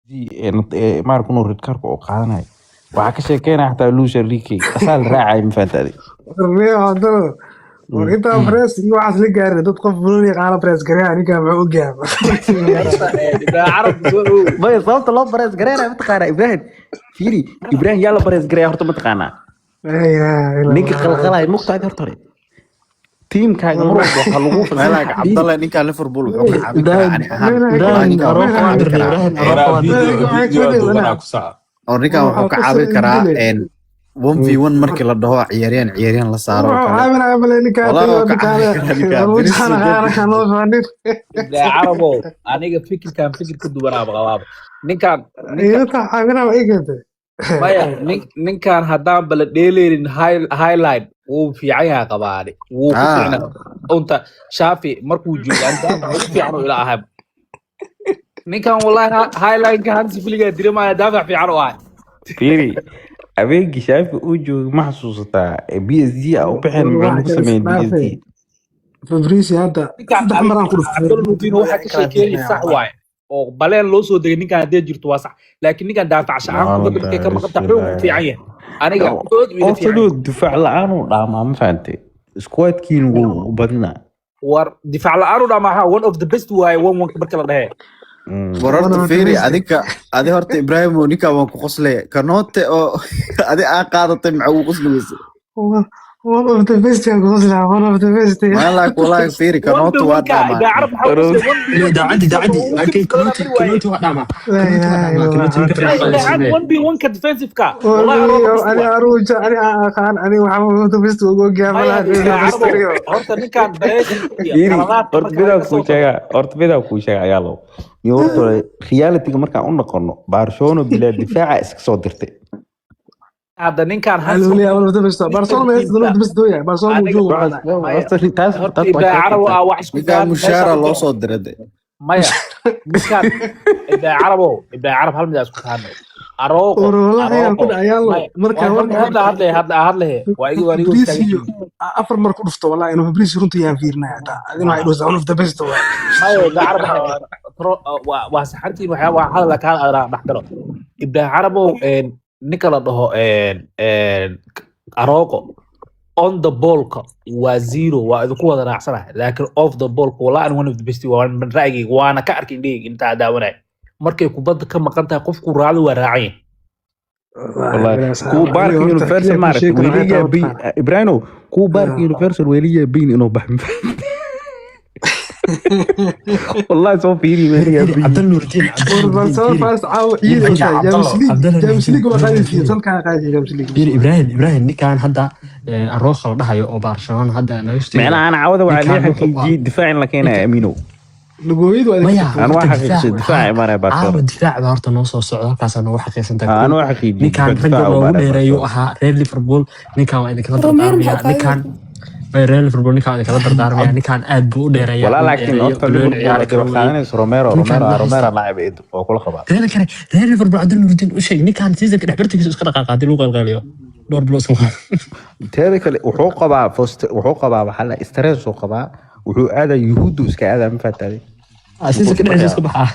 Maarka inuu red cardka oo qaadanayo waxaa ka sheekeynaya xataa Luis Enrique asaa la raacay, ma fahantaade? Cabdalo, war intaa press iyo waxaas la gaarin, dad qof bulooni qaala press gareeya, ninkaa muxuu ogyahay? Ibrahim Carab soo dhow. Maya, sababta loo press gareynaya mataqaanaa, Ibrahim? Fiiri, Ibrahim, yaa la press gareeya horta mataqaanaa? Ninka qalqalaya mugtaadi horta hore tiimkaaga mar walba waxaa lagu Meelaha Cabdalle, ninka Liverpool wuxuu ka caawin karaa ani ahaan. Ibrahim Ninkan wuxuu Arooko ka waa caawin dirnay. karaa. Ibrahim Arooko waa dirnay. Video duubanaa ku saca. Oo ninkan wuxuu ka caawin karaa 1v1 markii la dhaho, ciyaaryahan la saaro oo wuxuu kale. caawinaya male ninkaa. Wallahi wuu ka caawin karaa ninkan. Ibrahim Carabow, aniga fikirkan fikir ka duwanaaba qabaaba. Ninkan ninka Caawinaya ay keentay. Maya, ninkan haddaan bala dheeleynin highline wuu fiican yahay qabaani, wuu ku fiicnaa unta Xavi markuu joogo anta ugu fiican uu ila ahay ninkan. Wallahi highline-ka Hansi Flick dirimaya, daafac fiican u ahay. Fiiri, habeenkii Xavi uu joogay, ma xasuusataa PSG a u baxeen? Muxuu lagu sameeyey PSG? Fabrizio hadda Ninkan saddex maraan ku dhuftay. Cabdulmudiin waxaa ka sheekeynay sax waaye oo baleen loo soo degay ninkan haddee jirto waa sax, laakiin ninkan daafac shacaan kubadda markay ka maqan tahay xoog u fiican yahay. Aniga xoog uu ila fiican Horta yahay. Difaac la-aan uu dhaamaa, ma fahantay? Squadkiin wuu badinaa. War difaac la-aan u dhaamaa, one of the best waaye one one marka la dhehe. War horta fiiri, adinka adi horta Ibrahim, ninkan waan ku qoslay. Kanote oo adi aa qaadatay maxaa ugu qosli weyse? One of the best aan ku qoslaa, one of the best. Walahi wallahi, fiiri, Kanote waa dhaamaa. Idaacad maxaa u qoslay? Daacadii daacadii, laakiin Kanote, Kanote waa dhaamaa, Kanote waa dhaamaa, Kanote ninka fiican baa la Idaacad sameeyay. 1v1 ka defensive-ka wallahi Arooko best Ani waaye. Aruja ani aan aqaan, ani waxaa one of the best ugu ogyahay Maya, malaha. Idaacad horta ninkan pressure iyo Fiiri, qaladaadka horta marka midaan laga kuu soo tago. sheegaa, horta midaan kuu sheega ayaalow iyo horta reality-ga markaan u noqono, Barcelona bilaa difaaca iska soo dirtay. Hadda ninkan Hansi Hallelujah, one of the best Barcelona one of the best dooya Barcelona Aniga- joogo. Maya, Horta taas horta taas waa Ibrahim Carabo sheegaysaa. ah wax isku Ninkan faham mushaara meesha loo soo diray de. Maya, ninkan Ibrahim Carabo, Ibrahim Carab, hal mid aan isku fahanno. Arooko War wallahi aan ku Arooko dhacayaalo maya marka waa marka hadla hadle hadla hadle waa iga Fabrizio hortaagan. Afar mar ku dhufto, wallahi inuu Fabrizio runtii yaan fiirinaya hataa adina waxay dhahaysaa one of the best waay. Maya, Ibrahim Carab waa saxantiin, waxyaa waa hadal ka hadal dhexgalo. Ibrahim Carabow, ninka la dhaho Arooko on the ballka waa zero, waa idinku wada raacsanahay, laakiin off the ballka wallahi one of the best waa ra'yigayga, waana ka arkay indhahayga intaa daawanaya. Markay kubadda ka maqan tahay qofku raacdo waa raacan yahay. Wallahi kuwa Barca Universal maaragtay weli yaabin Ibrahimo, kuwa Barca Universal weli yaabin inuu baxo, wallahi soo fiiri, weli yaabin. Cabdal Nuurdiin, Cabdal war Nuurdiin, Barcelona fiiri. faras caawa ciid oo tahay Champions League. Cabdalla Champions League waa Nuurdiin, qaadaysiin sanadkan, qaadaysiin Champions League. Fiiri, Ibrahim, Ibrahim, ninkan hadda Arooko la dhahayo oo Barcelona hadda naga soo Micnaha ana cawada waxaa ninkan lii wuxuu xaqiijiyey difaac in la keenaya, Amino. Lugooyadu waa maya. Aan waa Horta xaqiijiyey difaac difaac imaanaya caawa Barcelona. Difaac baa horta noo soo socda, halkaasaa noogu xaqiisantaa. Aan waa xaqiijiyey Ninkan difaac ragga difaac loogu imaanaya dheereeyu Barcelona. ahaa reer Liverpool. Ninkan waa idinkala Romero dardaarmaya. maxaa Ninkan bay reer Liverpool, ninkan waa idinkala dardaarmaya. Ninkan aad buu u dheereeyaa, walaa nin laakiin dheereeyo horta balooni Liverpool ciyaari hadday karo wax weeye. qaadanayso Romero Ninkan Romero ma Romero haysta laacib eed oo kula qabaa. Teeda kale reer Liverpool, Cabdul Nuurdiin u sheeg, ninkan seasonka dhex bartigiisa iska dhaqaaqa haddii lagu qalqaaliyo dhowr bilood iska qaado. Teeda kale wuxuu qabaa wuxuu qabaa waxaa la stress uu qabaa, wuxuu aadaa yuhuuddu iska aadaa, ma fahatay? Ah, seasonka dhexdiisa iska baxaa.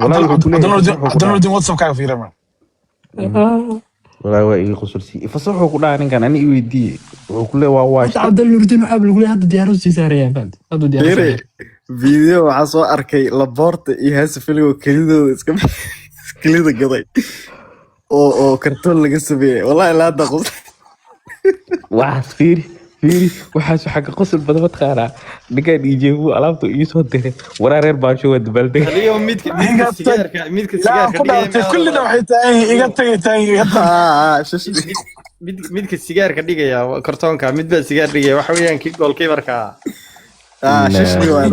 Wallahi wuxuu ku leeyahay fasax ku dhahaa. Cabdulnuurdin, WhatsAppkaaga fiira man. Wallahi waa ii qusulsi, fasaxuu ku dhahaa ninkan. Ani i weydiiye, wuxuu ku leeyahay waa Hadda waashtay. Cabdul Nuurdiin waxaa lagu leeyahay hadda diyaaradu sii saarayaan, fahamtay? Hadda diyaaradu Fiiri, saarayaan. Video waxaa soo arkay Laporta iyo Hansi Flick oo kelidooda iska kelida gaday oo kartoon laga sameeyey. Wallahi ilaa hadda qos. Waxaas fiiri, fiiri, waxaas waxaa ka qosol badan mataqaanaa ninkaan iijeebu alaabta ii soo diray, waraa reer Baarsho waa dabaaldega. Anigo midka midka Iga tag. sigaarka midka Ilaa sigaarka ku dhigaya dhaartay kullina waxay taagan yihiin iga tagay taagan iga tag. Ah, shush. Midka sigaarka dhigaya kartoonka, mid baa sigaar dhigaya, waxa weeyaan kii goalkeeperka. Ah, shushni waa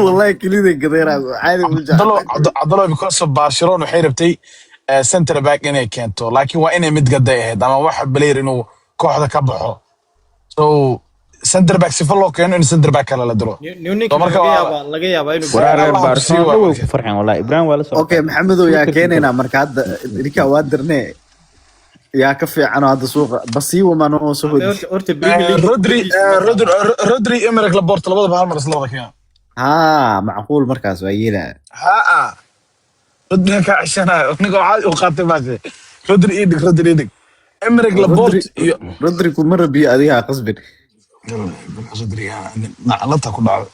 wallahi kelida gadayna caadi u jecel. Cabdallo, because of Barcelona waxay rabtay center back inay keento, laakiin waa inay mid gaday ahayd ama wax player inuu kooxda ka baxo, so center back sifa loo keeno in center back kale la diro. New ninka So marka laga waa yaabaa laga yaabaa inuu Waraa reer Allah Barcelona ku sii dhan way waa ku farxeen wallahi. Ibrahim waa la Okay. socotaa. Maxamedow, yaa Twitterkiisa. keenaynaa marka hadda? Ninka waa dirnee, yaa ka fiican oo hadda suuqa basiiwa ma noo soo wadi? Horta Premier League Rodri, Rodri, Rodri, Emerick Laporte labadaba hal mar isla wada keenaan. Haa, macquul, markaas waa yeelaa. Ha. Rodri ka ceshanayo, ninka waxaa u qaatay baase. Rodri ii dhig, Rodri ii dhig. Emerick Rodri. Laporte iyo Rodri kuma rabiyo, adiga ha qasbin. Rodri naclata ku dhacdo.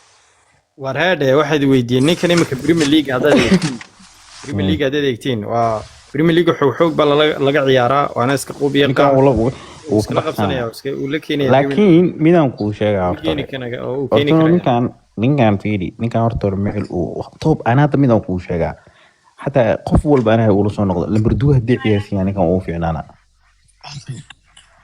War heedhe, waxaad weydiiyeen ninkan iminka Premier League haddaad eegtiin, Premier League haddaad eegtiin, waa Premier League xoog xoog baa laga ciyaaraa, waana iska qubiya. Ninkan qaar uu la wuu ku iskala qabsanaya, baxsanaa. Iska uu la keenaya Premier Laakiin midaan kuu sheegaa uu horta keeni hore. kara oo uu keeni Horta karaya. Ninkan fiiri, ninkan horta hore meel uu top. Anaa hadda midaan kuu sheegaa, xataa qof walba anaha ula soo noqdo lambar 2 haddii ciyaarsiiyaa, ninkan uu fiicnaana.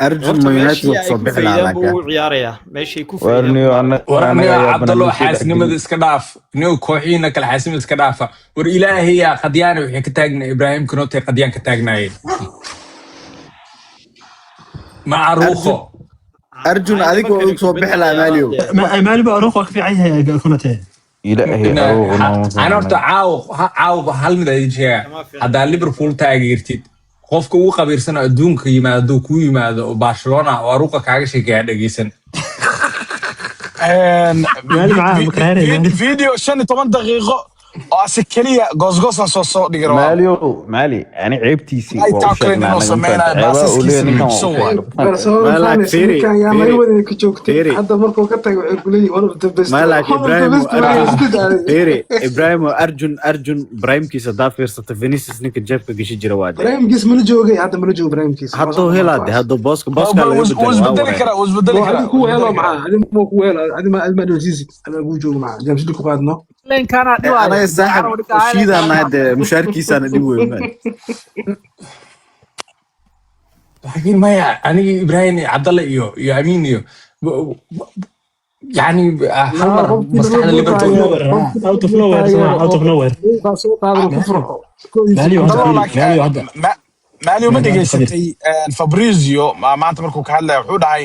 Arjun Horta ma United meeshii waa ay kusoo ku bixi lahaa faydaan buu laakiin u ciyaarayaa, meeshii ku faydaan Warniyo buu anaga War anaga aniga yaabana Cabdallo, noo soo xaasinimada dhexgelin. iska dhaaf niyo, kooxiina kale xaasinimada iska dhaafa. War ilaahayaa, qadyaana waxay ka taagnay Ibrahim Konote, qadyaan ka taagnaayeen ma Arjun Aruuqo. Arjun Ay adiga waa nimankani ugu soo kubadda bixi lahaa ciyaaraan Maaliow. dee. Maali ba Aruuq waa ka fiican yahay Konate. Ilaahay aruuqna Ana horta caaw caaw hal mid idin sheegaa. Kama fiicna. Haddaa Liverpool taageertid, qofka ugu qabiirsan oo adduunka yimaado hadduu kuu yimaado oo Barcelona oo Aruuqa kaaga sheekeeyaa, dhegeysan. Maali macaa makraare Maali. Video 15 daqiiqo oo ase keliya goosgoosan soo dhigi rabaa. Maalio, Maali ani ceebtiisii Ay waa u tackling sheegnaa inuu anaga, sameynayo, mafahanta? Ceebaha uu leeyahay baasaskiisa ninkan waa mucjiso u waay. sheegnaa, mafahanta? Barcelona Malak fans Fiiri ninkan yaa Fiiri mari ka joogtay. Fiiri. Hadda markuu ka tagay waxay ku leeyihiin one of the best, Malak one of the Ibrahim best Arjun players ku daaday. Fiiri, Ibrahim Arjun Ibrahimkiisa hadaa fiirsata, Vinicius ninka jeebka gashi jira waa dee. Ibrahimkiis mana joogay hadda, mana joogo Ibrahimkiis waa Hadduu soo helaa dhamaatay de waxaas. Hadduu booska laga Wuu bedelo waa isbedeli wareer. karaa, wuu isbedeli Mo karaa, adiga ku wuu helo isbedeli karaa. maxaa adi mo ku helo adi ma adi ma dhawsiisi adi ku joogo maxaa James League ku qaadno. Leenkaana Eh, dhibaayo anaga saaxib carruur ninka highline shiidaan nahay kaana. dee, mushaarkiisaana dhib wey man. Laakiin maya, aniga Ibrahim iyo Cabdalle iyo Amiin iyo yani hal Laa mar qofkii maskaxda Liverpool Liverpool taageero, Nowhere, qofkii out of Liverpool nowhere taageero sama out oo of nowhere. buuqa soo qaadana ku farxo kooxdiisa Maali ku hadda Cabdallo fiiri, laakiin Maali hadda Maalio ma Maali hadda khabir. dhegaysatay Fabrizio maanta markuu ka hadlaya wuxuu dhahay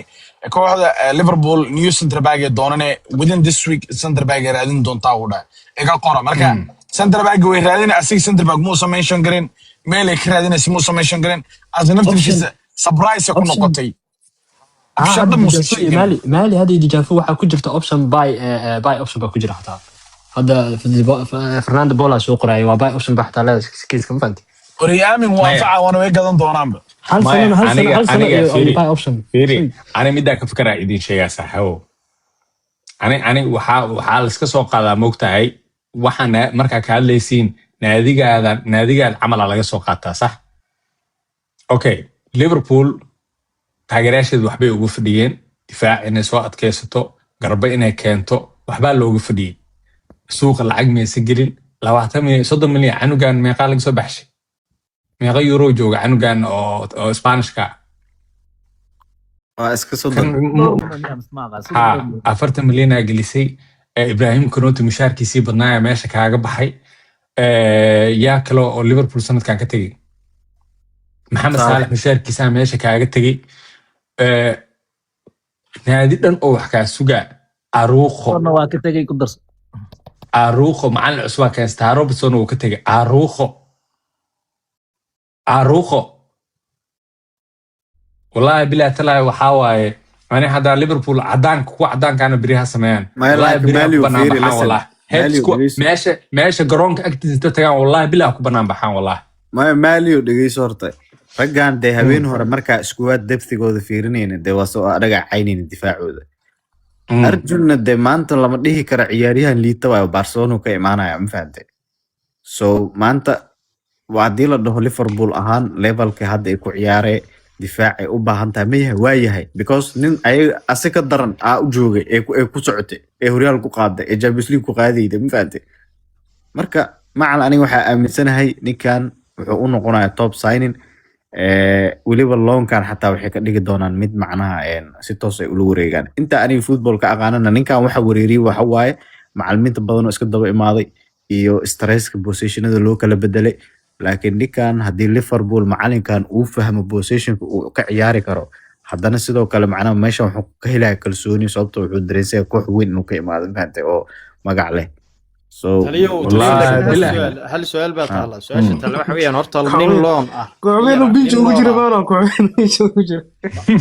kooxda Liverpool new center back ee doonane within this week center back ay raadin doontaa, uu dhahay iga qora. Marka center back way raadin, asiga center back muusan mention garin, meel ay ka raadinaysa muusan mention garin, asa Option naftirkiisa surprise ku option noqotay. Option Hadda dhan muusan Dejavu iyo sheegin. Maali hadda Dejavu waxaa ku jirta option buy, buy option baa ku jira xataa. Hadda Fernando Bola soo qoraya waa buy option baa xataa leedahay kiiska, ma fahanti? Ori aamin Maya waafaca waana way gadan doonaanba. Hal maya sano, hal sano, aniga hal sano aniga iyo fiiri buy option. fiiri Sorry. ani middaa ka fikeraa idin sheegaa saaxiibo. Ani waxaa la iska soo qaadaa, moogtahay, waxaa markaa ka hadlaysiin naadigaada, naadigaada camala laga soo qaataa, sax? Okay, Liverpool taageerayaasheedu waxbay ugu fadhiyeen, difaac inay soo adkaysato, garba inay keento, waxbaa looga fadhiyey. Suuqa lacag maysa gelin, 20 milyan, 30 milyan. Canugan meeqaa laga soo baxshay? Meeqa euro jooga canugan oo Spanishka ah? Waa iska Kan 30. Ha, 40 milyanaa gelisay. Ibrahim Konote mushaarkiisii badnaaya meesha kaaga baxay. Yaa kale oo Liverpool sanadkan ka tegey? Maxamed Saalax. Saalax mushaarkiisaa meesha kaaga tegey. Naadi dhan oo wax kaa sugaa Aruuqo. Waa ka tegay, ku darso. Aruuqo macalin cusubaa keenstaa, Robertson wuu ka tegey. Aruuqo, Aruuqo, wallahi bilahi talaahi, waxaa waaye ani haddaa Liverpool cadaanka, kuwa cadaankaana beriha sameeyaan, Maya wallahi laakiin beriha ku Maalio banaan fiiri, baxaan listen. wallahi heads Maalio ku dhegeyso. meesha garoonka agtiisa inta tagaan, wallahi bilaha ku banaan baxaan wallahi. Maya Maalio dhegeyso horta. Raggan dee habeen hore markaa iskuwaad depthigooda fiirinayna dee waa soo anaga caynayna difaacooda. Arjunna dee maanta lama dhihi karo ciyaaryahan liita waayo, Barcelona ka imaanaya, ma fahantay? So maanta waa haddii la dhaho Liverpool ahaan levelka hadda ay ku ciyaaree difaacay u baahan tahay ma yahay? Waa yahay, because nin ayaga ase ka daran aa u joogay ee ku socotay ee horyaal ku qaaday ee Champions League ku qaadayda, ma fahantay? Marka macal aniga waxaa aaminsanahay ninkan wuxuu u noqonayaa top signing. Weliba loankan xataa waxay ka dhigi doonaan mid macnaha si toos ay ula wareegaan. Inta aniga football ka aqaanana, ninkan waxa wareeriyey waxa waaye macalimiinta badan oo iska daba imaaday iyo stresska positionada loo kala bedelay. Laakiin ninkan haddii Liverpool macalinkan uu fahmo positionka uu ka ciyaari karo, haddana sidoo kale macnaha meeshan wuxuu ka helaya kalsooni, sababtoo wuxuu dareensaya koox weyn inuu ka imaado, mafahantay, oo magac leh. So taliyow Wallahi taliyow, hal bilahi. su'aal, hal su'aal baa taala. Su-aasha taala waxa weeyaan, horta nin loan ah Kooxbeen miyaa binji nin ugu loan jira ah maano kooxbeen binji ugu jira.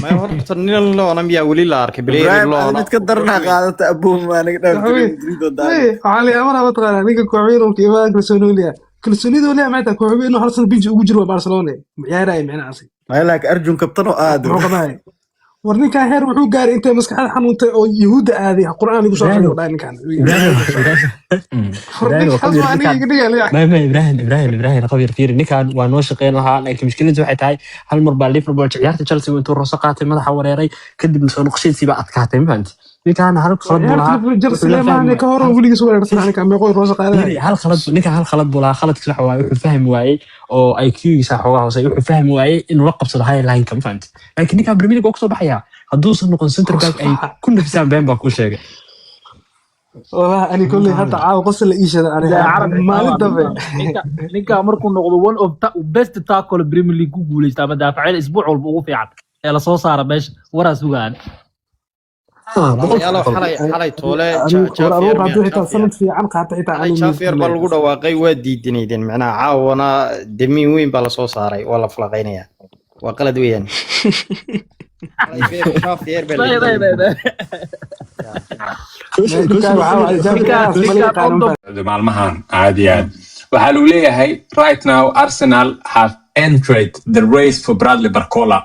Maya, horta nin loan ah miyaa weli la arkay player Ibrahim loan adi ah mid ka oo daranaa koox weyn qaadata abuun maa naga dhaaf Kooxbeen Madrid oo daadi. Hey, waxaa la yaabana mataqaanaa ninka kooxbeen uu ka imaan kalsooni u leeyahay. Kalsoonida uu leeyahay maanta kooxo inuu hal sano bench ugu jiro waa Barcelona. Ciyaaraya micnahaasi. Maya, laakiin Arjun kabtan oo aad Muxuu qabanaya? War ninkan heer wuxuu gaaray intay maskaxda xanuuntay oo Yahuudda aaday, Qur'aan igu soo akhriyo dhahay ninkan. War Ibrahim, ninkaas waa waa aniga iga dhigaya. Ma Ibrahim, Ibrahim, Ibrahim, khabiir, fiiri, ninkan waa noo shaqeyn lahaa, laakiin mushkiladdu waxay tahay hal mar baa Liverpool ciyaarta Chelsea intuu roso qaatay madaxa wareeray, kadibna soo noqoshadiisii baa adkaatay. Ma fahanti? Ninkan hal khalad buu lahaa. Chelsea wuxuu la maana fahmi ka hor weligiis weerarsan ninkan meeqo roos qaadanaya. Fiiri, hal khalad ninkan, hal khalad buu lahaa. Khaladkiis waxa waaye wuxuu fahmi waayey oo IQ-giisa xoogaa hoose, wuxuu fahmi waayey inuu la qabsado high line-ka. Ma fahanti? Laakiin ninkan Premier League waa kusoo baxaya hadduusan noqon center back ay ku nafisaan. Been baa kuu sheegay. Wallahi ani kolley hadda caawa qosol la ii sheeday aniga maalin dambe. Ninka markuu noqdo one of best tackle Premier League ku guuleysta ama daafacyada isbuuc walba ugu fiican ee lasoo saara meesha waraa sugaan. Walaalayaal, xalay toole War abuur hadduu xitaa sanad fiican qaata xitaa xalay ani Javier baa lagu dhawaaqay, waa diidanaydeen macnaha. Caawana damiin weyn baa lasoo saaray, waa la falaqaynayaa, waa qalad weeyaan. Xalay Javier baa la diiday. Ninkan waxaa waaye Javier ma la yaqaano, ma fahanti? Maalmahan aad iyo aad waxaa lagu leeyahay, right now Arsenal have entered the race for Bradley Barcola,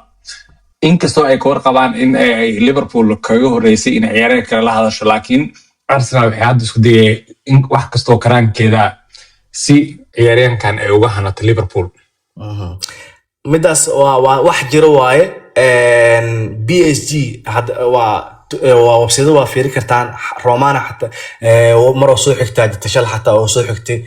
inkastoo ay ka warqabaan in ay Liverpool kaga horeysay in ciyaaryahan kale la hadasho, laakiin Arsenal waxay hadda isku dayay in wax kastoo karaankeeda si ciyaaryahankan ay uga hanato Liverpool. Midaas waa wax jiro waaye. PSG hadda waa website, waa fiiri kartaan. Romana xataa mar oo soo xigtaa jirta, shal xataa oo soo xigtay.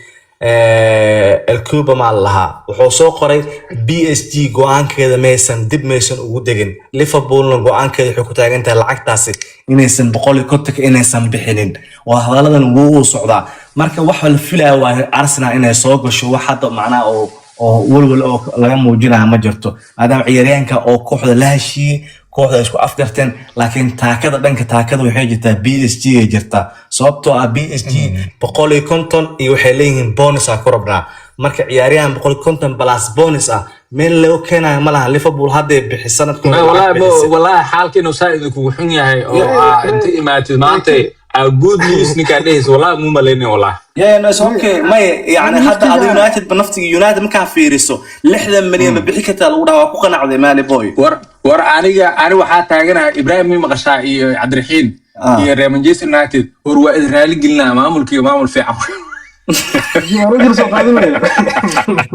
El Cuba maa la lahaa, wuxuu soo qoray PSG go-aankeeda maysan dib maysan ugu degin, Liverpoolna go-aankeeda waxay ku taagan tahay lacagtaasi inaysan 150-ka inaysan bixinin. Waa hadalladan wuu uu socdaa. Marka waxa la filaya waa Arsenal inay soo gasho. Wax hadda macnaha oo walwal oo laga muujinaya ma jirto, maadaama ciyaaryahanka oo kooxda la heshiiyey, kooxda ay isku afgarteen. Laakiin taakada dhanka taakada waxay jirtaa PSG ay jirtaa, sababtoo ah PSG 150 iyo waxay leeyihiin bonus ah ku rabnaa. Marka ciyaaryahan 150 plus bonus ah meel loo keenayo ma laha. Liverpool hadday bixi sanadkooda lacag Wallahi bixisay. Wallahi xaalka inuu saa idinkugu xun yahay oo aa inta imaatid maanta aa good news ninkaa dhehaysa, wallahi muu malaynin wallahi. Yeah, no, it's okay. May, yani hadda ada United ba naftiga United markaa fiiriso 60 milyan ma bixi kartaa lagu dhahaa, waa ku qanacday Mali boy. War aniga ani waxaa taaganahay, Ibrahim mi maqashaa iyo Cabdiraxiin iyo reer Manchester United, war waa idin raali gelinaa, maamulkiiga maamul fiican. Roger soo qaadanaya.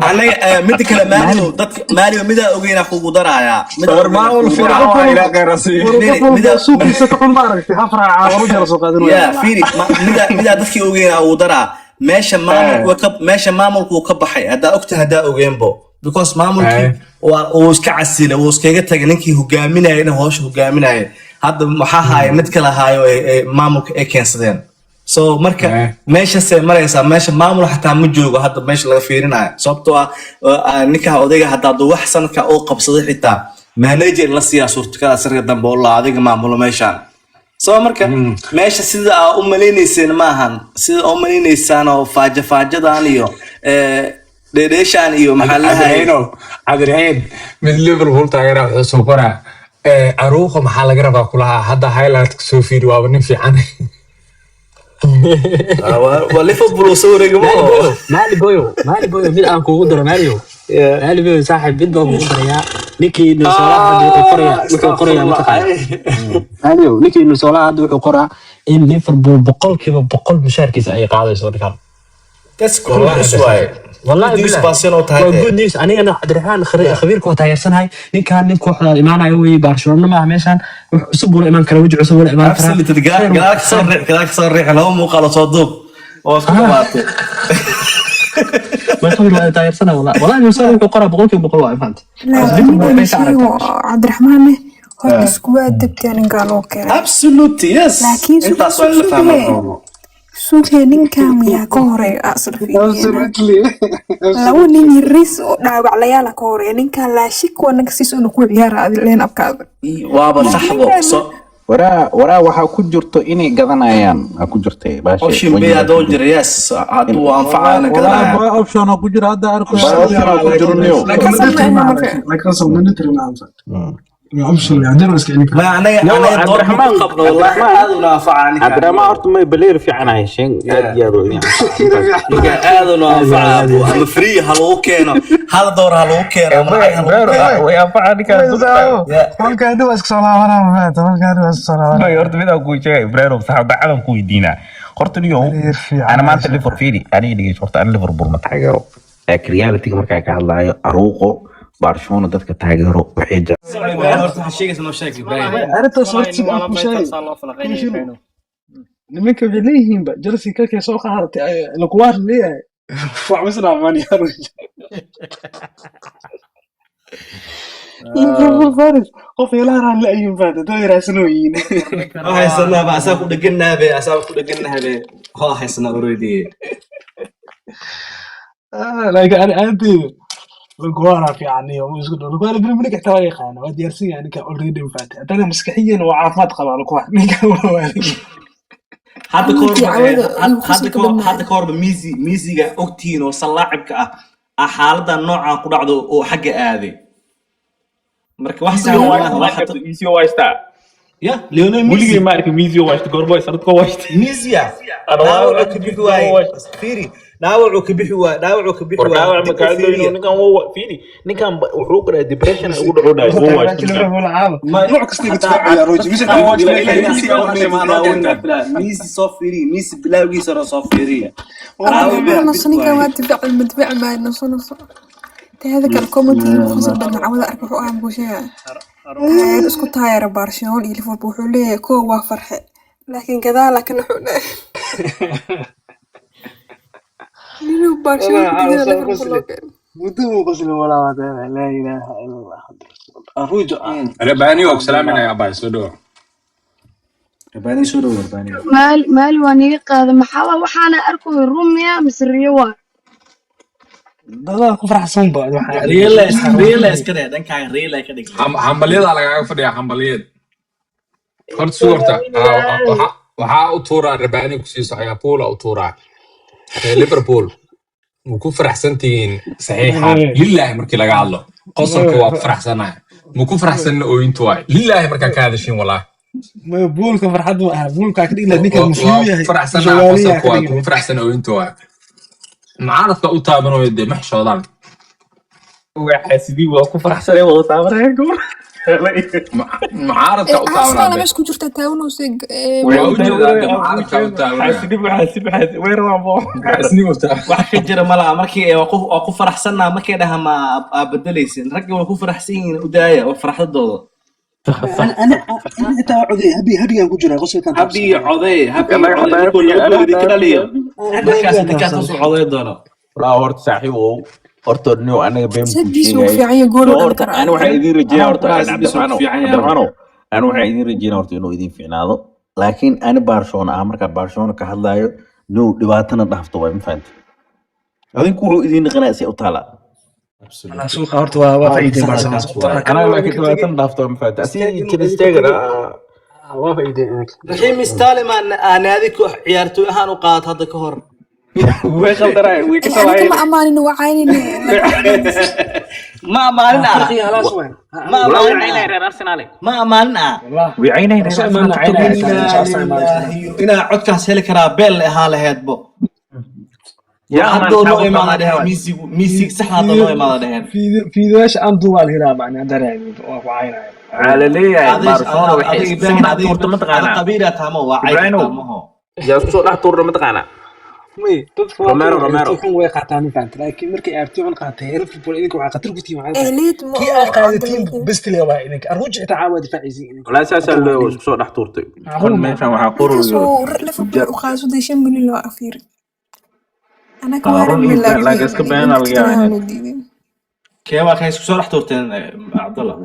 Anaga mida kale Mario, dadka Mario midaa ogeynaa kugu darayaa. Midaa War ogeynaa maamul kugu fiican darayaa. waa ilaa khayr War Miri, qof walba mida suuqiisa ka xun ma aragtay, hafraaca Roger soo qaadanaya. Yeah, fiiri, midaa dadkii ogeynaa ugu daraa. Meesha maamulku ka meesha maamulku uu ka baxay haddaa ogta, haddaa ogeenbo, because maamulkii waa uu iska casilay, uu iskaga tagay ninkii hogaaminaya in howsha hogaaminaya. Hadda waxaa haaya mid kale haayo ee maamulka ay keensadeen. So marka meeshasay maraysaa, meesha maamul xataa ma joogo hadda meesha laga fiirinayo, sababtoo ah ninka odayga hadda hadduu wax sanadka uu qabsaday xitaa manager la siiyaa suurtagal sirga dambe oo la adiga maamulo meeshaan. So marka meesha sida aa u malaynayseen maahan, sida aa u malaynaysaan oo faaja faajadan iyo dheedheeshaan iyo maxaa la lahaye. Cabdiraxiino, Cabdiraxiin, mid Liverpool taageera wuxuu soo qoraa, Aruuqa maxaa laga rabaa kulahaa, hadda highlight soo fiiri, waaba nin fiican. Waa Liverpool uu soo wareegay ma oo. Maali boyo, Maali boyo, mid aan kuugu daro, Maaliyo, Maali boyo, saaxiib, mid baan kuugu darayaa. Ninkii Nusolaha hadda wuxuu qorayaa, mataqaana Maaliyo, ninkii Nusolaha hadda wuxuu qoraa in Liverpool 100% mushaarkiisa ay qaadayso ninkan. That's good news waaye. Wallahi Good news billahi. baa sinoo tahay Waa dee. good news. Anigana Cabdiraxmaan khabiirka waa taageersanahay. Ninkan nin kooxda imaanayo wey, Barcelona maaha meeshan, wax cusub buu la imaan karaa, weji cusub buu la imaan karaa. Absolutely. Gadaal ka soo riix, gadaal ka soo riix, laba muuqaal oo soo duub oo isku dhamaatay. Way khabiir waa taageersanahay wallahi. Wallahi Nusolaha wuxuu qoraa 100% waa fahanti. Laakiin Liverpool midaan waxay ka sheego aragtaa. Cabdiraxmaanne, horta iskuwaa degtaa ninkaa loo keenay. Absolutely, yes. Laakiin Intaas waa in la fahmo. Sugee, ninkan miyaa ka horeeya asal fiiriyena? Absolutely. Laba nin yaris oo dhaawaclayaala ka horeeya ninkan, laashik waa ninka siis inuu ku ciyaara adi leen abkaada. Waaba saxbo. So Waraa waxaa ku jirto inay gadanayaan aa ku jirtay baashe. Option B hadduu jiro, yes, hadduu anfacayana Wallahi gadanaya. Buy option oo ku jira hadda arkaya. Buy option oo ku jiro niyo. Laakiin Kasab military ma ma marka. laakiin kasab military ma anfac. Absolutely, haddana waa iska celin Ma karaa. anaga No, anaga dood ma ku Cabdiraxmaan, qabno wallahi, Cabdiraxmaan, aad una anfaca ninkaan. Cabdiraxmaan horta may baleer fiican hesheen, aad iyo aad u idin anfaca. Ninkaan aad una anfaca abu, ama free ha lagu keeno, hal door ha lagu keeno, ama lacag ha lagu keeno. Way anfaca ninkaan dadka. Qolka hadda waa iska soo laabanaa, mafahamta? Qolka hadda waa iska soo laabanaa. May horta midaan kuu sheegay, Ibrahim, saxaabadadan ku weydiinaa. Horta niyow, Baleer fiican ana maanta hesheen. Liverpool fiiri, aniga dhegeyso, horta ana Liverpool ma taageero. Laakiin reality markaa ka hadlaayo, Aruuqo Barcelona dadka taageero waxay jecel Ibrahim, horta waxaa sheegaysa noo sheeg, Ibrahim. Arrintaas horta sida aan kuu sheegay, kuu nimanka waxay leeyihiinba Chelsea kalkay soo qaadatay lakuwaar leeyahay wax ma isdhaamaan. Liverpool fans qof ilaaraan la ayuun baad dad yaraasanooyiin. Waa haysanaa ba, asaa ku dheganahabe, asaa ku dheganahabe, waa haysanaa already. Laakiin ani aanteyda lakuwaara fiican iyo isku dhow lakuwaara Premier League xitaa waa yaqaana, waa diyaarsan yahay ninka already, mafahamtay? Haddana maskaxiyan waa caafimaad qabaa lakuwaar ninka waa. Hadda ka Ninkii horba cawada igu hadda qosolka ka hor badnaa. Hadda ka horba Messi, Messiga ogtihiin oo sallaacibka ah xaaladan noocaan ku dhacdo oo xagga aaday, marka wax sahlan maaha wax hadda. Messi waa haystaa. Ya Lionel Messi. Weligay ma arkin Messi waa haysta, goorma sanadka waa haysta. Messi dhaawacuu ka bixi waaye, fiiri, dhaawacuu ka bixi waaye, dhaawacuu ka bixi War waaye. dhaawac ma Dib u kaa doyno fiiriya. Ninkan waa fiiri, ninkan wuxuu qoraa depression ugu dhaco dhaay, waa haysta ninkan. Liverpool caaba Ma nooc kasta iga hataa difaacayaa Roger dadka Messi qaar xitaa waa Messi Messi waa filaa Messi soo fiiriya, Messi bilawgiisa hore soo fiiriya, dhaawac Cabdiraxmaan baa naso bixi ninkan waaye. waa difaac ma difaaci maayo, naso naso. Teeda kale commentiga igu qosol badnaa cawada arka wuxuu ahaa muxuu sheegaa taageero isku taageera Barcelona iyo Liverpool, wuxuu leeyahay kow waa farxe laakiin gadaala kana wuxuu dhahay inuu Barcelona والله ku عاوز diiday Liverpool qosle loo keeno. muddo buu qosle walaa waa laa ilaaha illa Allah arujo. Rabbaani waa ku salaaminaya, abbaay, soo dhawo. Rabbaani, soo dhawo Rabbaani. Maali maali waa niga qaada, maxaa waa waxaana arkayo rumiya mise riyo waa? Dadaa ku faraxsan ba waxaa Real real iska dheh, dhankaaga real ka dhig. Hambalyadaa lagaaga fadhiyaa, hambalyeed horta sug horta. Waxaa u tuuraa Rabbaani kusii socoyaa, Puula u tuuraa. Reer Liverpool ma ku faraxsan tihiin saxiixan? Lilaahi markii laga hadlo qosolka waa ku faraxsanahay, ma ku faraxsanna ooyintu waay lilaahi markaa ka hadashiin walaa. Ma buulka farxad ma aha, buulka ka dhigna ninka waa muslim ku yahay faraxsanaha jawaaliya qosolka ka waa dhigna. Kuma faraxsana ooyintu waay, mucaaradka u taabanayo dee ma xishoodaan. Waa xaasidii, waa ku faraxsanay wada taabanaya gabar. Mucaaradka u Arsenal taabanaa de meesha ku jirta taawanaysa. Way waa u u jeedaa de taabanaya mucaaradka u taabanaya. Xaasidii xaasid xaasid way rabaan bo. Xaasidnimo taa Wax ka jira malaha markii waa ku faraxsanaa markay dhaha ma aa bedelaysin, ragga waa ku faraxsan yihiin, u daaya waa farxadooda. انا انا xitaa coday habi habigan ku jiraa qosolkan. Habi coday, habi Annaga coday xataa markuu laba gool idinka dhaliyo, Habigan markaas ninkaas taabsan. usoo coday doono. Walaa horta saaxiibow, horta niyow anaga been kuu Sadiis wuu sheegay. fiican yahay, gool No, uu dhalin horta karaa. ani waxaan idiin rajeynaa Anaa horta ku rahay sidiisuu ku Cabdiraxmaanow fiican yahay. Cabdiraxmaanow, ani waxaan idiin rajeynaa horta inuu idiin fiicnaado, laakiin ani Barcelona ah markaa Barcelona ka hadlaayo niyow dhibaatana dhaafto waay, ma fahanti? Adinku wuxuu idiin dhaqanaa si u taalaa. Walaa suuqa horta waa faa'iiday Barcelona Saxda kaas sababtoo ah waaye. Anaa kan laakiin idinka tegay dhibaatana dhaafto waay, ma fahanti? Asii Stegen uu Ter idinka Stegen tegay waa faa'iiday idinka. Raheem Sterling aa naadi koox ciyaartoy ahaan u qaat hadda ka hor. Way khaldaraay, way ka Anaga salaayeen. ma amaanin, waa caynine. Ma amaanin ah farqiga halaas waay. Ma Walaa way amaanin caynayaan ah reer Arsenal. Ma amaanin ah. Wallah way caynayaan reer soo Arsenal imaana tagto. caynaya xitaa Inaa insha Allah imaana. lilaahi, inaa codkaas heli karaa beel ahaa laheedbo. Yaa amaan Haddoo noo xaabo imaada kamaan dheheen waay. Misigu Misig sax haddoo noo imaada dheheen. Fiidiyoyaasha aan duubaa la helaa macnaa dareen waa ku caynaya. Waxaa la leeyahay Adiga Barcelona waxay adiga isku soo Ibrahim dhex adiga tuurta adiga mataqaanaa qabiila taamo waa cay Ibrahimow kartaa maho. yaa isku soo dhex tuurta mataqaanaa May dadka waa Romero kuwa Romero ciyaartoy xun way qaataan ma fahamta, laakiin markay ciyaartoy xun qaatay Liverpool idinka waxaa khatar ku tihiin waxay tahay Elite ma kii oo aad qaadatiin cabdilkiin. bestile waa idinka Arruuj xitaa caawa difaaciisiin idinka Walaa saasaa khatar waa loo idinka isku soo dhex tuurtay macquul kon ma meeshan waxaa Ninkaas qorayo uu Liverpool u qaasuday 5 milyan loo afiiri. Anaga waa run rabnay iyo been laakiin laakiin iska beenaa laga yaabaa laftirkeena inaad noo diiday. Kee waa kay isku soo dhex tuurteen Cabdallah?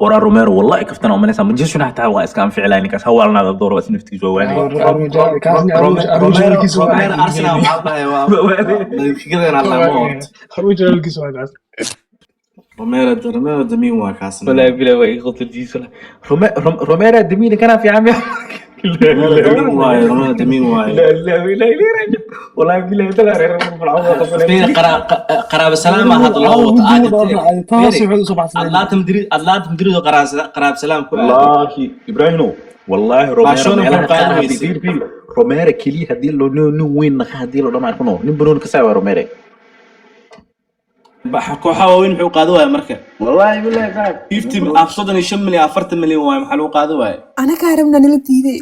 Waraa Romero wallahi kaftana umalaysaa Manchester United xataa waa iska anfici lahay ninkaas hawaalnaada door waa naftigiisa waa waanaya. Arruuj kaasni Arruuj Arruuj Romero walkiisa waa Romero Arsenal waxaa dhahay waa nadiifgadeena Allah ma horta. Arruuj walkiisa waa kaas. Romero Romero damiin waa kaasna. Walaa bilaa waa iga qosoljiisa Romero damiina kana fiican miya? Romero damiin waaye, Romero damiin waaye. La ilaha illa ilaahi. Wallahi billahi tala reer Liverpool caawa qabanay. Fiiri, qaraabo salaama hadda loo Caawa wato mid aad ugu dhaafna taas fiiri waxay usoo baxsadeen. Atlanta Madrid, Atlanta Madrid oo qaraabo salaam ku aaday. Wallahi Ibrahimo, wallahi Romero Barcelona meelaha muxuu qaar qaadan haddii weysay? fiir fiir Romero keliya haddii loo nin weyn naqa haddii loo dhamaan kuno nin banooni ka saa waa Romero. Kooxaha waaweyn muxuu qaadi waaya marka? Wallahi billahi saaxib. 50 35 milyan, 40 milyan waaye, maxaa lagu qaadi waaya? Anagaa rabna nala diiday.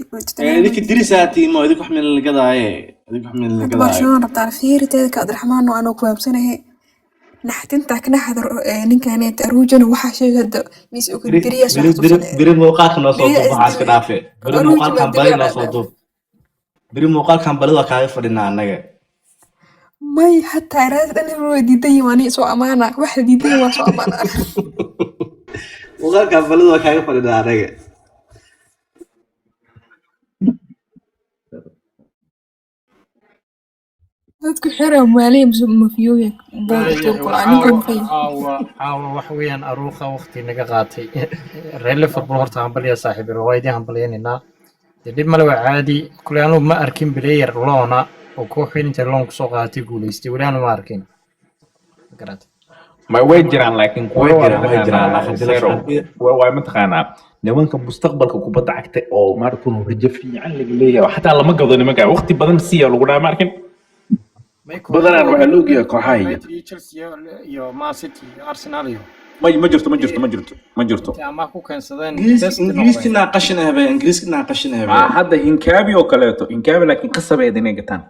Idinka dirisaa tiimo, idinka wax meel la gadaaye, idinka wax meel la Hadda gadaayo. Barcelona rabtaa. Fiiri, teeda ka Cabdiraxmaan oo anoo kuwaabsanahay naxdinta kana xadar ninkaneeta Aruujana waxaa sheegay hadda mis og Beri beriyaas beri wax beri xasuusanaya. Beri muuqaalka noo soo Beriya duub, waxaa iska isdilay. dhaafe beri Aruuji muuqaalkan baa bali dilay. noo soo duub beri muuqaalkan bali waa kaaga fadhinaa annaga. May hataa raas dhan way diidan yihiin, waa soo amaana waxa diidan yihiin, waa soo amaana. Muuqaalkan bali waa kaaga fadhinaa annaga. Dadku xira maaliya mise mafiyooyin boolka tuurkula ninka Caawa mafay. Caawa caawa wax weeyaan aruuqa waqti naga qaatay. Reer Liverpool horta hambalya saaxiib, waa idin hambalyaynaynaa. Dee dhib male, waa caadi. Kule anugu ma arkin player loona oo koox weyn intay loan kusoo qaadatay guuleystay, weli anu ma arkin, ma garatay? Ma way jiraan, laakiin kuwa Way waa jiraan, way jiraan, mataqaanaa laakiin Zero kuwa waa mataqaanaa nimanka mustaqbalka kubadda cagta oo maarkun rajo fiican laga leeyahay, xataa lama gado nimanka, waqti badan siiya lagu dhaha ma arkin. May kooxaha Badanaan waxaa waaweyn la ogyahay kooxaha iyo United iyo Chelsea iyo Man City iyo Arsenal iyo may ma jirto, ma jirto, ma jirto, ma jirto. Intay amaah ku keensadeen Ingiriis best Ingiriiska noqdeen. inaa qashin ahbe, Ingiriiska inaa qashin ahbe. Hadda Hinkaabi oo kaleeto, Hinkaabi laakiin qasabeed inay gataan.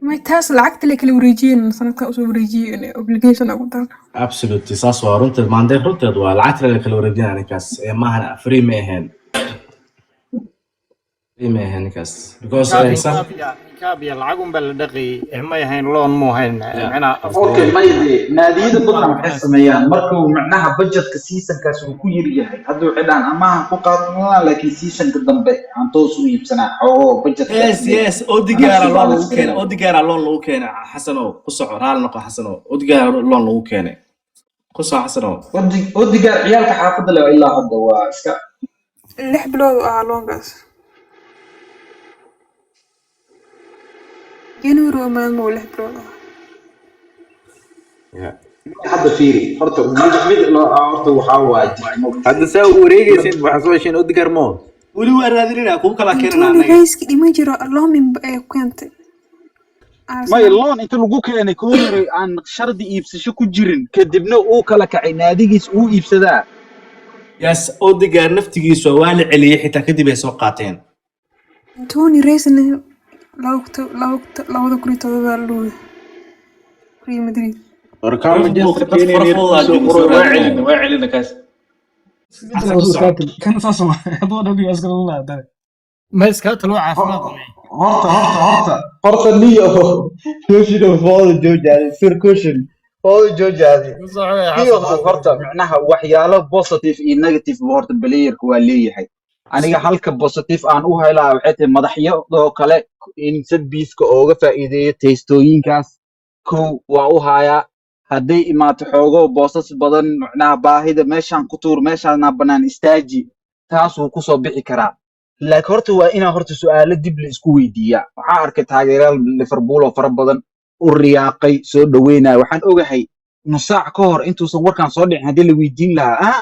May taas lacagta la kala wareejiyeen sanadkan usoo wareejiyeen obligation ugu dar. Absolutely, saas waa runteed, maandeeq runteed waa lacagta la kala wareejinaya ninkaas ee maahan free ma ahayn, free ma ahayn ninkaas because sax. Hinkabia lacag un baa la dhaqayay ee may ahayn loan, mu ahayn macnaha. Okay, maybe naadiyada badan waxay sameeyaan markuu macnaha budgetka seasonkaas uu ku yar yahay, hadda waxay dhahaan amahan ku qaadanaa, laakiin seasonka dambe aan toos u iibsanaa xoogo budgetka. Yes, Odegaard loan lagu keenay, Odegaard loan lagu keenay. Xasanow, ku soco, raali noqo Xasanow, Odegaard loan lagu keenay, ku soco Xasanow. Odegaard ciyaalka xaafadda leh ilaa hadda waa iska 6 bilood oo ahaa loonkaas, January waa maalmo 6 bilood ah. Hadda fiiri horta mid mid horta waxaa waa jirta. Hadda saa u wareegaysin waxaa soo hesheen Odegaard mo. Weli waa raadinayna kuwa kala keenana Antony annaga. Rayski dhima jiro loomin ee ku keentay May Arsenal. Loan inta lagu keenay Connery aan shardi iibsasho ku jirin, kadibna uu kala kacay naadigiis uu iibsadaa. Yes, Odegaard naftigiisu waa la celiyey xitaa kadib ay soo qaateen. Antony Raysna 2007 luuy Real Madrid. Warkaan dad Manchester dad keenay fara soo fudud qoro soo waa raadinaya. celina, waa celina kaas. Xasan, ku soco. Kan saas waa hadduu dhan iyo iska la hadane. Ma iskaga talo caafimaad qabay. Horta niyo joojino fooda joojaadi sir cushion fooda joojaadi. Ku soco ee Niyo Xasan. Horta macnaha waxyaalo positive iyo negative ba horta playerka waa leeyahay. Aniga halka positive aan u helaa waxay tahay madaxyadoo kale in sadbiiska ooga faa'iideeyo teystooyinkaas, kow waa u hayaa. Hadday imaato xoogo boosas badan macnaha baahida meeshaan ku tuur, meeshaana bannaan istaaji, taas wuu kusoo bixi karaa. Laakiin horta waa inaa horta su'aalo dib la isku weydiiyaa. Waxaa arkay taageerayaal Liverpool oo fara badan u riyaaqay soo dhaweynaya. Waxaan ogahay nus saac ka hor intuusan warkan soo dhicin haddii la weydiin lahaa,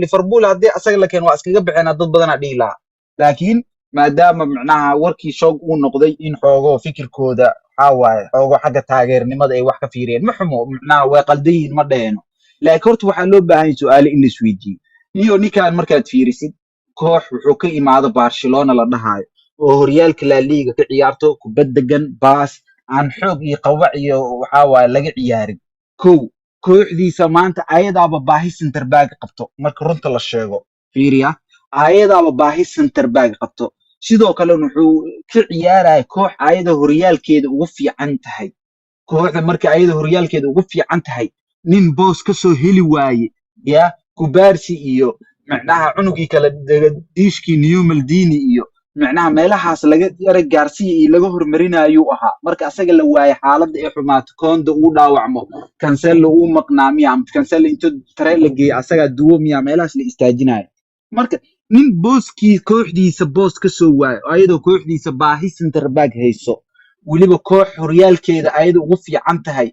Liverpool haddii asaga la keeno waa iskaga baxeenaa, dad badanaa dhihi lahaa. Laakiin maadaama macnaha warkii shoog uu noqday in xoogo fikirkooda waxaa waaye xoogo xagga taageernimada ay wax ka fiiriyeen, ma xumo, macnaha way qaldan yihiin ma dheeno. Laakiin horta waxaa loo baahan yahay su'aalo in la isweydiiyo. Niyo ninkan markaad fiirisid koox wuxuu ka imaado Barcelona la dhahayo oo horyaalka La Liga ka ciyaarto kubad degan, baas aan xoog iyo qawac iyo waxaa waaye laga ciyaarin. Kow kooxdiisa maanta ayadaaba baahi center back qabto, marka runta la sheego fiiriya ayadaaba baahi center back qabto. Sidoo kale wuxuu ka ciyaaraya koox ayada horyaalkeeda ugu fiican tahay. Kooxda marka ayada horyaalkeeda ugu fiican tahay nin boos ka soo heli waaye ya Kubaarsi iyo macnaha cunugii kale diishkii New Maldini iyo macnaha meelahaas laga yara gaarsiya iyo laga hormarinayuu ahaa. Marka asaga la waaye xaaladda ay xumaato, Kondo uu dhaawacmo, Cancelo uu maqnaa miya ama Cancelo intuu tare la geeyo asagaa duwo miya meelahaas la istaajinayo. Marka nin booskii kooxdiisa boos ka soo waayo ayadoo kooxdiisa baahi center back hayso. Weliba koox horyaalkeeda ayada ugu fiican tahay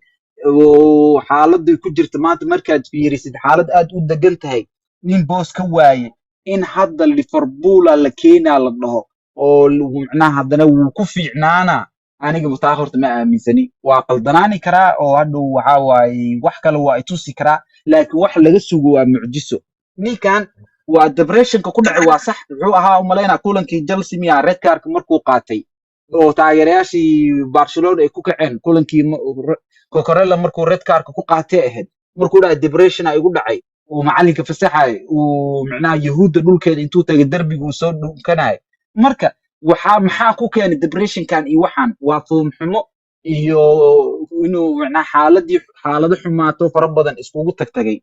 oo xaaladay ku jirta maanta markaad fiirisid, xaalad aad u degan tahay, nin boos ka waaye in hadda Liverpoola la keenaa la dhaho oo macnaha haddana wuu ku fiicnaana, aniga taa horta ma aaminsani. Waa qaldanaani karaa oo hadhow waxaa waaye wax kale waa itusi karaa, laakiin wax laga sugo waa mucjiso. Ninkan waa depressionka ku dhacay, waa sax. Wuxuu ahaa umalaynaa kulankii Chelsea miya, red cardka markuu qaatay oo taageerayaashii Barcelona ay ku kaceen, kulankii Cucurella markuu red cardka ku qaatay ahayd, markuu dhahay depression igu dhacay, uu macalinka fasaxay, uu macnaha Yahuudda dhulkeeda intuu tagay derbiga uu soo dhunkanay. Marka waxaa maxaa ku keenay depressionkan iyo waxaan? Waa form xumo iyo inuu macnaha xaaladii xaalado xumaato fara badan iskugu tagtagay.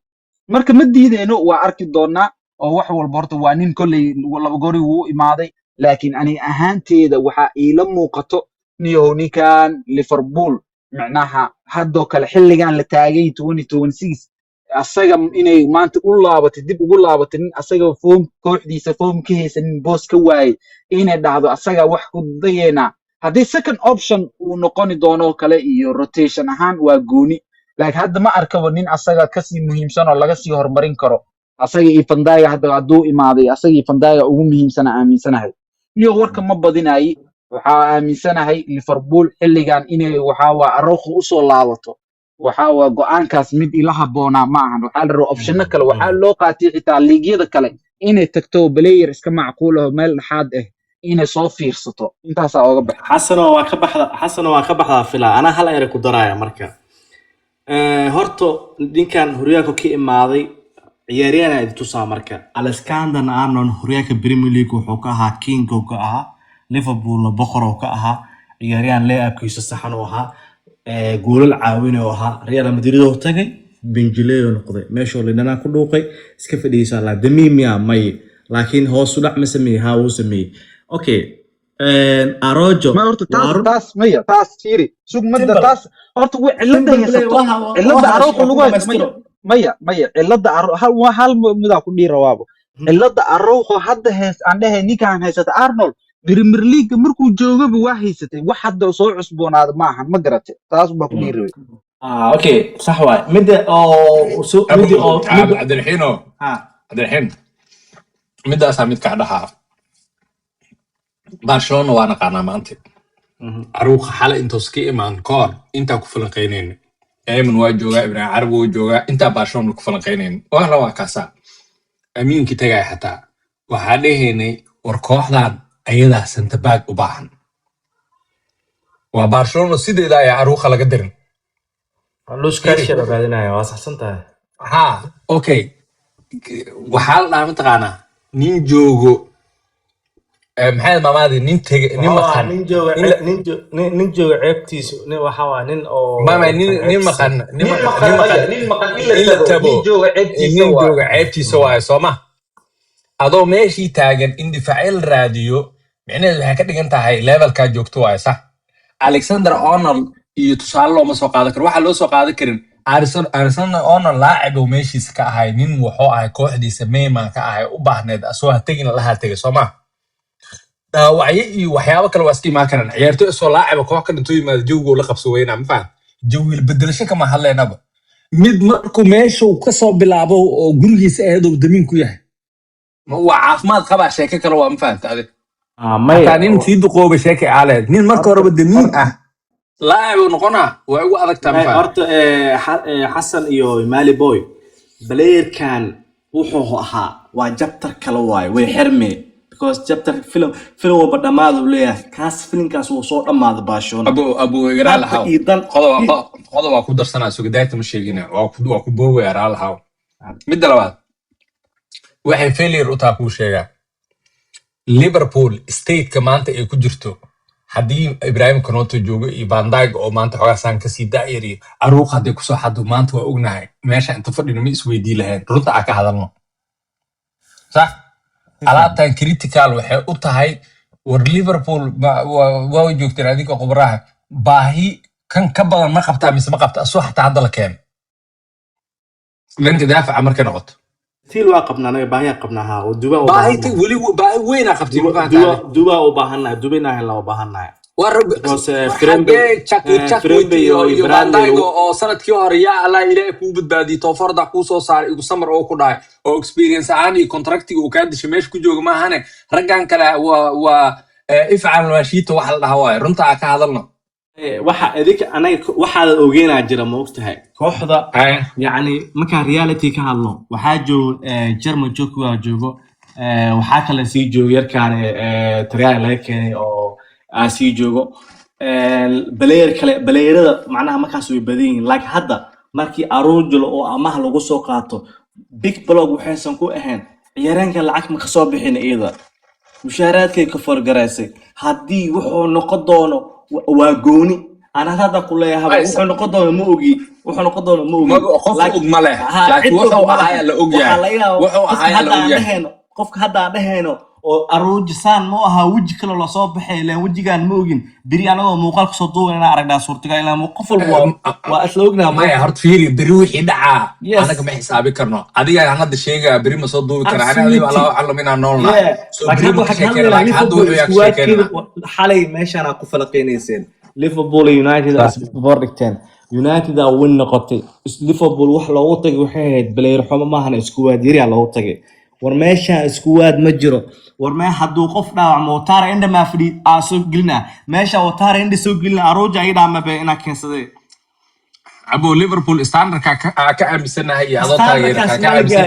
Marka ma diideyno, waa arki doonaa oo wax walba horta waa nin kolley laba gori wuu imaaday, laakiin ani ahaanteeda waxaa iila muuqato niyow ninkan Liverpool macnaha haddoo kale xilligan la taagay 2026 asaga inay maanta u laabatay, dib ugu laabatay, nin asaga form kooxdiisa form ka haysanin, boos ka waayay, inay dhahdo asaga wax ku dayeena. Haddii second option uu noqoni doono kale iyo rotation ahaan waa gooni, laakiin hadda ma arkaba nin asaga kasii muhiimsan oo laga sii horumarin karo. Asaga iyo Van Dijk hadda hadduu imaaday, asaga iyo Van Dijk ugu muhiimsana aaminsanahay. Niyo warka ma badinayi, waxaa aaminsanahay Liverpool xilligan inay waxaa waa Araujo usoo laabato. Waxaa waa go-aankaas mid ila habboonaa ma ahan. Waxaa la rabaa optionno kale, waxaa loo qaatay xitaa liigyada kale inay tagto, player iska macquul ah oo meel dhexaad ah inay soo fiirsato. Intaasaa ooga baxa. Xasano waa ka baxda, Xasano waa ka baxdaa filaa. Anaa hal ere ku daraya. Marka horta ninkan horyaalka ka imaaday ciyaaryahan idin tusaa. Marka Alexander Arnold horyaalka Premier League wuxuu ka ahaa king oo ka ahaa, Liverpoolna boqor oo ka ahaa, ciyaaryahan layabkiisa saxan oo ahaa, goolal caawin oo ahaa. Real Madrid oo tagay, benjileo noqday, meeshoo lidhanaa ku dhuuqay, iska fadhiisa la damiimiya may, laakiin hoos u dhac ma sameeyey? Haa, wuu sameeyey. Okay, Araujo Ma horta waa taas run. Taas maya, taas fiiri, sug madda. Simple. Taas horta way cilada Simple play haysato waxa cilada waxa Araujo ku lagu haysto maya. dhamaystiro. Maya, cilada hal waa hal midaa ku dhihi rawaabo. Cilada Araujo hadda hees aan dhehay ninkaan haysata Arnold Premier League markuu joogaba waa haysatay, wax hadda soo cusboonaada ma ahan, ma garatay? Taas baa ku dhihi rabay. Ah, okay, sax waay. Midda oo so midda oo midda Cabdiraxiino. Ah. Cabdiraxiin, midaasaa mid kaa dhahaa. Barcelona waa naqaanaa maanta. Araujo xalay intuus ka imaan kahor intaa ku falanqaynayna, Eamon waa joogaa, Ibrahim Carabi waa joogaa, intaa Barcelona ku falanqaynayna waa la waa kaasaa amiinkii tagaya. Xataa waxaa dhehaynay war kooxdan ayadaa center back u baahan. Waa Barcelona sideeda ayaa Araujo laga dirin. Luis Fiiri. Garcia la raadinaya, waa saxsan tahay. Ha, okay, waxaa la dhahaa mataqaanaa nin joogo maxay maamaadi nin tege nin Waxa waa maqan nin jooga nin nin jooga ceebtiisa, nin waxa waa nin oo mama nin nin ceebtiisa maqan nin nin maqan maqan nin maya maqan nin maqan in la in la tago tabo nin jooga ceebtiisa nin waa jooga ceebtiisa waaye. Sooma adoo meeshii taagan in difaacyo la raadiyo micnaheedu waxay ka dhigan tahay levelkaa joogto waaye. Sax, Alexander Arnold iyo tusaale looma soo qaadan karo. Waxaa loo soo qaadan karin Alexander Arnold laacib uu meeshiisa ka ahay, nin wuxuu ahay kooxdiisa mayman ka ahay, u baahneed asoo ha tegin lahaa tegay. Soo ma dhaawacyo iyo waxyaabo kale waa iska imaan karaan. Ciyaartoy isoo laaciba koox ka dhinto yimaado jawigu la qabso weynaa, ma fahan? Jawi bedelasho kama hadlaynaba. Mid markuu meesha uu kasoo bilaabo oo gurigiisa ahayd uu damiin ku yahay, ma waa caafimaad qabaa? Sheeko kale waa, ma fahamta adig? Ah, maya. Xataa nin sii duqooba sheeka aaleed, nin marka Horta horeba damiin horta ah laacib uu noqonaa waa ugu adagtaa, ma maya fahamta? Horta Xasan iyo Mali Boy, playerkan wuxuu ahaa waa chapter kale waaye, way xirme because chapter film walba dhammaad uu leeyahay. Kaas filimkaas wuu soo dhammaaday Barcelona. Abu igaraa Hadda lahaw. iyo dan Qodob waa ku darsanaa, sugadaayta ma sheegina, waa ku boobaya raa lahaw. Midda labaad waxay failure u taha kuu sheegaa Liverpool stateka maanta ay ku jirto haddii Ibrahim Konaté joogo iyo Van Dijk oo maanta xoogaa saan kasii da'yar iyo Araujo hadday kusoo xado, maanta waa ognahay meesha inta fadhino ma isweydii lahayn. Runta aan ka hadalno, sax, alaabtan critical waxay u tahay. War Liverpool waa joogteen adinka khubaraha, baahi kan ka badan ma qabtaa mise ma qabta asoo xataa hadda la keeno dhanka daafaca markay noqoto? Still waa qabnaa anaga, baahiyaa qabnaa haa, oo Duba u baahi baahannahay. Weli baahi weynaa qabtay, ma Duba fahantaa? Duba Duba u baahannahay, Duba inaan helnaa u baahannahay. War Because war Frembe xagee Chak Frembe iyo iyo iyo Van Bradley Dijk oo sanadkii hore, yaa Allah, Ilaahay kuu badbaadiyey, toofarda kuu soo saaray, igu samar oo ku dhahay, oo experience ahaan iyo contractiga uu kaa dishay meesha ku jooga maahane. Raggan kale waa ifcal maashiita waxa la dhahaa waaye, runta aa ka hadalno. Waxa idinka anaga waxaada ogeynaa jira, ma ogtahay kooxda? Yacni markaan reality ka hadlo, waxaa joogo German Jokua joogo, waxaa kale sii joogo yarkaan Talyaani laga keenay oo aa sii joogo player kale. Playerada macnaha markaas way badan yihiin, laakiin hadda markii Araujo oo amaah lagu soo qaato, big block waxaysan ku ahayn ciyaaryaanka lacag ma kasoo bixin, iyada mushaaraadkay ka forgaraysay. Haddii wuxuu noqon doono waa gooni. Anaa hadda ku leeyahay, wuxuu noqon doono ma ogi, wuxuu noqon doono ma ogi. Qof og ma leh, laakiin cid og wuxuu ma laha. ahaaya la og Waxaa yahay. laga yaabaa Wuxuu qofka ahaaya la hadda og aan yahay. dhehayno, qofka hadda aan dhehayno oo Araujo saan ma ahaa, weji kale lasoo baxay ilaan wejigaan ma ogin. Beri anagoo muuqaal kasoo duuban inaan aragnaa suurtagal, ilaa qof walba waa isla ognaha. Maya, horta fiiri, beri wixii dhacaa Yes. anaga ma xisaabi karno. Adiga aan hadda sheegaya, beri ma soo duubi kara ani adiga. Absolutely. Allahu aclam inaan noolnahay. So laakiin beri hadda ma ka waxaan ka sheekeyna, hadlaynaa laakiin hadda Liverpool wuxuu yaa ka iskuwaadkeeda sheekeynana. Xalay meeshaan aa ku falaqeynayseen Liverpool iyo United aa isboor dhigteen. United aa win noqotay. Liverpool wax loogu tagay waxay ahayd player xumo maahan, squad yari aa loogu tagay. War meeshaan squad ma jiro. War mee hadduu qof dhaawacmo, Watara indha maa fadhi aa soo gelina meesha, Watara indha soo gelina, Araujo ay dhaama be inaa keensaday. Abo, Liverpool standardka aa ka aaminsanahay iyo adoo taageera Standardkaas kaa ma la ka aaminsan.